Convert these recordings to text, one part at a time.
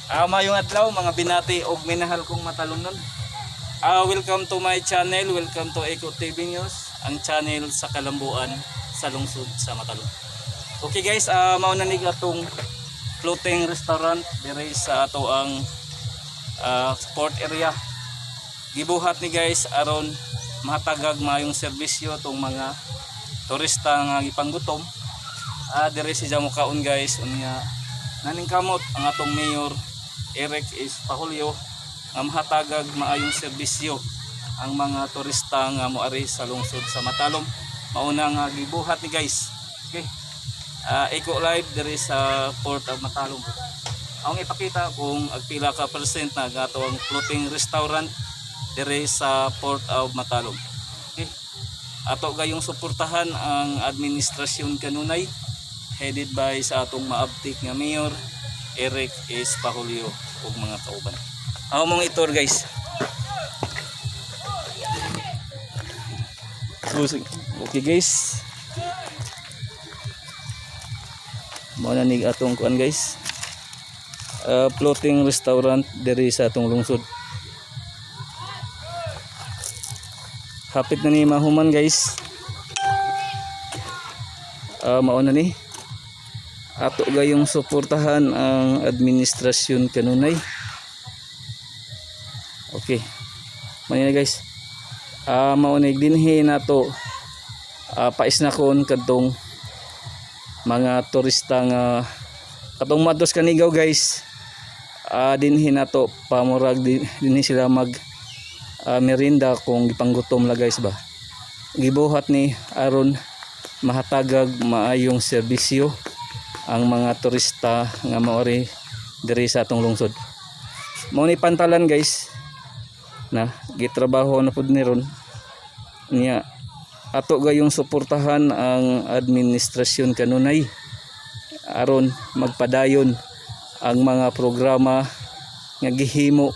Mayong adlaw, mga binati og minahal kong matalumnon. Welcome to my channel, welcome to Eco TV News, ang channel sa kalambuan sa lungsod sa Matalom. Okay guys, mao na ni atong floating restaurant dire sa ato ang port area. Gibuhat ni guys aron mahatagag maayong serbisyo tong mga turista nga gipanggutom. Dire siya mokaon, guys, unya naningkamot ang atong mayor Eric S. Pahulyo nga mahatagag maayong serbisyo ang mga turista nga moari sa lungsod sa Matalom. Mauna nga gibuhat ni guys. Okay. Eco Live diri sa Port of Matalom. Ang ipakita kung agpila ka percent na gato ang floating restaurant diri sa Port of Matalom. Okay. Ato gayong suportahan ang administrasyon kanunay headed by sa atong maabtik nga mayor Eric S. Pahulyo ug mga kauban. Ako mong i-tour, guys. Okay guys. Mao na ni atong kuan, guys. Floating restaurant diri sa atong lungsod. Hapit na ni mahuman, guys. Mao na ni. Ato gayong suportahan ang administrasyon kanunay. Okay. Manina guys. Mao ni dinhi nato pais na kon kadtong mga turista nga katong matos Kanigaw, guys. Dinhi nato pamurag dinhi sila mag merienda kung gipanggutom la, guys, ba. Gibuhat ni aron mahatagag maayong serbisyo ang mga turista nga maori diri sa atong lungsod. Mao ni pantalan, guys, na gitrabaho na pud ni ron niya. Ato gayong suportahan ang administrasyon kanunay aron magpadayon ang mga programa nga gihimo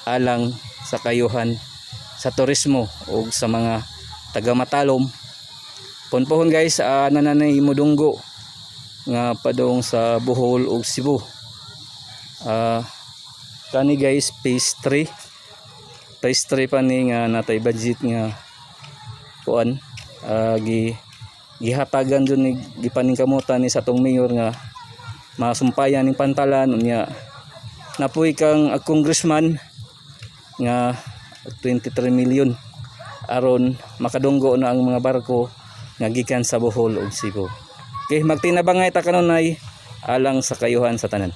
alang sa kayuhan sa turismo o sa mga taga Matalom. Punpuhon, guys, nananay mudunggo nga padung sa Bohol ug Cebu. Kani guys, phase 3, phase 3 pa ni nga natay budget nga kuan, gi gihatagan jud ni, gipaningkamutan ni sa atong mayor nga masumpayan ning pantalan. Unya napuy kang congressman nga 23 million aron makadunggo na ang mga barko nga gikan sa Bohol ug Cebu. Okay, magtinabangay ta kanunay alang sa kayuhan sa tanan.